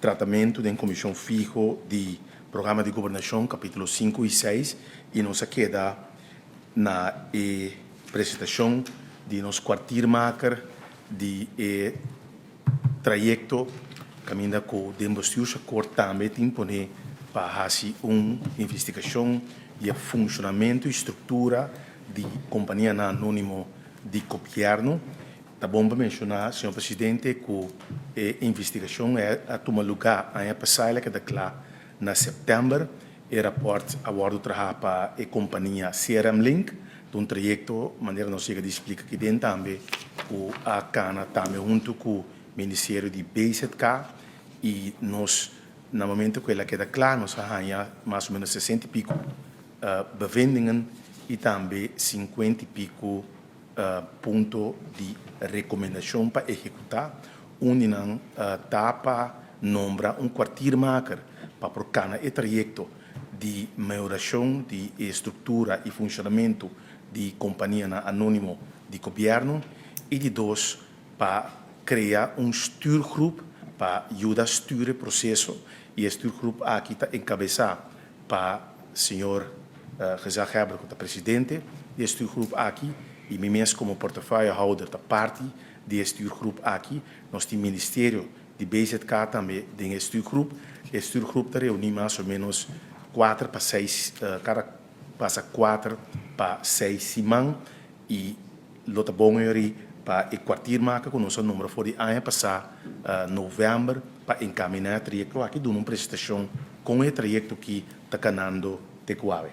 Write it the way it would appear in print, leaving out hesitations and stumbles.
tratamentu den komishon fiho di Programa di Gobernashon kapítulo 5 i 6 i nos a keda na e presentashon di nos kwartiermaker di e trayekto kaminda ku den bestuursakkoord tambe tin pone pa hasi un investigashon di e funshonamentu i struktura di kompanianan anónimo di gobièrnu. Ta bon pa menshoná, señor presidente, ku e investigashon a tuma lugá aña pasá, el a keda kla na sèptèmber. E rapòrt a wòrdu trahá pa e kompania CRM Link, ta un trayekto, manera nos yega di splika aki den tambe, ku a kana tambe huntu ku Ministerio di BZK i nos na momento ku el a keda kla nos a haña mas o menos 60 i piku bevindingen i tambe 50 i piku punto di rekomendashon pa ehekutá. Un di nan ta pa nombra un kwartiermaker pa por kana e trayekto di mehorashon di e struktura i funshonamentu di kompanianan anónimo di gobièrnu i di dos pa krea un stuurgroep pa yuda stuur e proseso i e stuurgroep aki ta enkabesá pa señor gezaghebber ku ta presidente di e stuurgroep aki i mi mes komo portefeuillehouder ta parti di e stuurgroep aki. Nos tin ministerio di BZK tambe den e stuurgroep. E stuurgroep ta reuní mas o ménos 4 pa 6, kada pasa 4 pa 6 siman i lo ta bon yori pa e kwartiermaker ku nos a nombra for di aña pasá novèmber pa enkaminá e trayekto aki duna un presentashon kon e trayekto aki ta kanando te ku awe.